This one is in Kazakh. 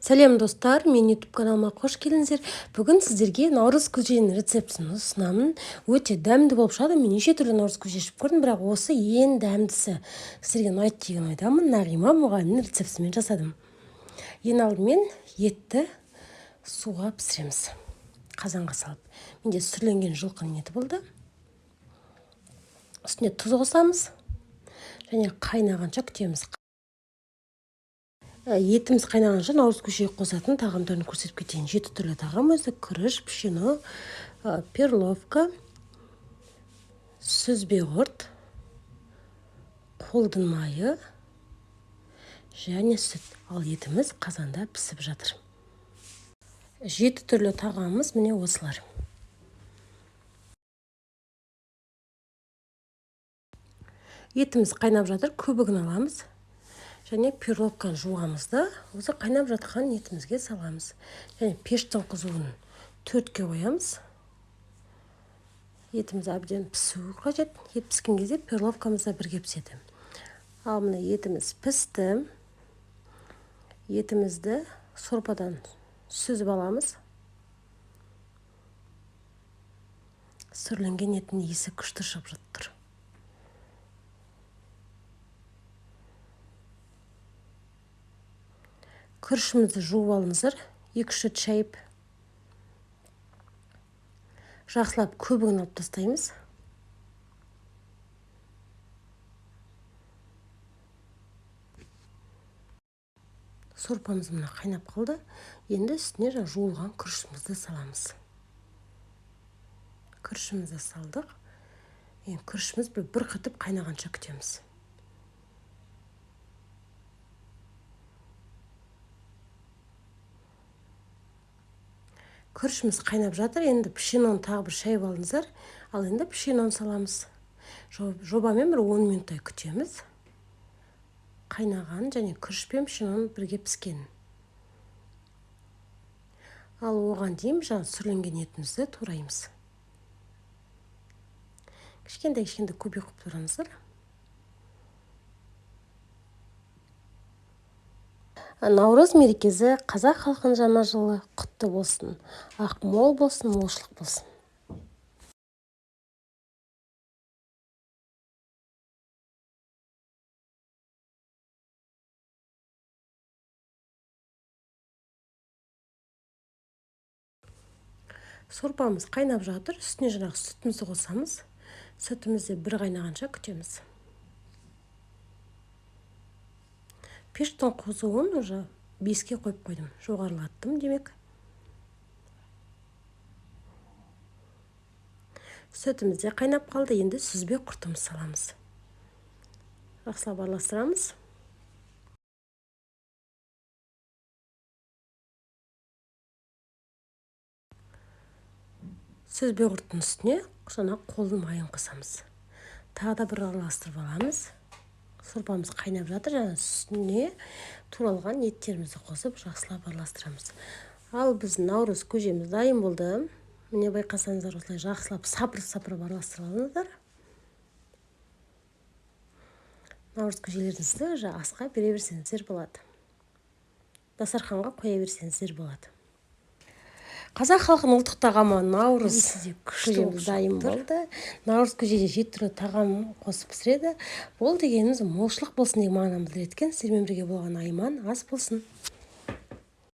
Сәлем, достар! Менің YouTube каналыма қош келдіңіздер. Бүгін сіздерге наурыз көженің рецептісін ұсынамын. Өте дәмді болып шығады. Мен неше түрлі наурыз көже ішіп көрдім, бірақ осы ең дәмдісі. Сіздерге ұнайды деген ойдамын. Нағима мұғалімнің рецептісімен жасадым. Ең алдымен етті суға пісіреміз, қазанға салып. Менде сүрленген жылқының еті болды. Үстіне тұз қосамыз және қайнағанша күтеміз. Етіміз қайнағанша наурыз көжеге қосатын тағамдарын көрсетіп кетейін. Жеті түрлі тағам өзі: күріш, пшено, перловка, сүзбе құрт, қолдың майы және сүт. Ал етіміз қазанда пісіп жатыр. Жеті түрлі тағамымыз міне осылар. Етіміз қайнап жатыр. Көбігін аламыз және перловканы жуамыз да, осы қайнап жатқан етімізге саламыз. Және пештің қызуын 4-ке қоямыз. Етіміз әбден пісуі қажет. Ет піскен кезде перловкамыз да бірге піседі. Ал міне, етіміз пісті. Етімізді сорпадан сүзіп аламыз. Сүрленген еттің иісі күшті шығып жатыр. Күрішімізді жуып алыңыздар, екі үш рет шайып, жақсылап көбігін алып тастаймыз. Сорпамыз мына қайнап қалды. Енді үстіне жаңа жуылған күрішімізді саламыз. Күрішімізді салдық. Енді күрішіміз бір бұрқ қайнағанша күтеміз. Күрішіміз қайнап жатыр. Енді пшеноны тағы бір шайып алыңыздар. Ал енді пшеноны саламыз. Жобамен бір 10 минуттай күтеміз қайнаған және күріш пен пшеноның бірге піскенін. Ал оған дейін жаңа сүрленген етімізді тураймыз. Кішкентай кішкентай кубик қылып тураңыздар. Наурыз мерекесі, қазақ халқының жаңа жылы құтты болсын! Ақ мол болсын, молшылық болсын! Сорпамыз қайнап жатыр. Үстіне жаңағы сүтімізді қосамыз. Сүтіміз де бір қайнағанша күтеміз. Пештің қызуын уже 5-ке қойып қойдым, жоғарылаттым демек. Сүтіміз де қайнап қалды. Енді сүзбе құртымыз саламыз, жақсылап араластырамыз. Сүзбе құрттың үстіне жаңа қолдың майын қосамыз, тағы да бір араластырып аламыз. Сорпамыз қайнап жатыр. Жаңа үстіне туралған еттерімізді қосып, жақсылап араластырамыз. Ал біздің наурыз көжеміз дайын болды. Міне, байқасаңыздар, осылай жақсылап сапырып сапырып араластырып алыңыздар. Наурыз көжелеріңізді уже асқа бере берсеңіздер болады, дастарханға қоя берсеңіздер болады. Қазақ халқының ұлттық тағамы наурыз көжеміз дайын болды. Наурыз көжеде жеті түрлі тағам қосып пісіреді. Бұл дегеніміз молшылық болсын деген мағынаны білдіреді екен. Сіздермен бірге болған Айман. Ас болсын!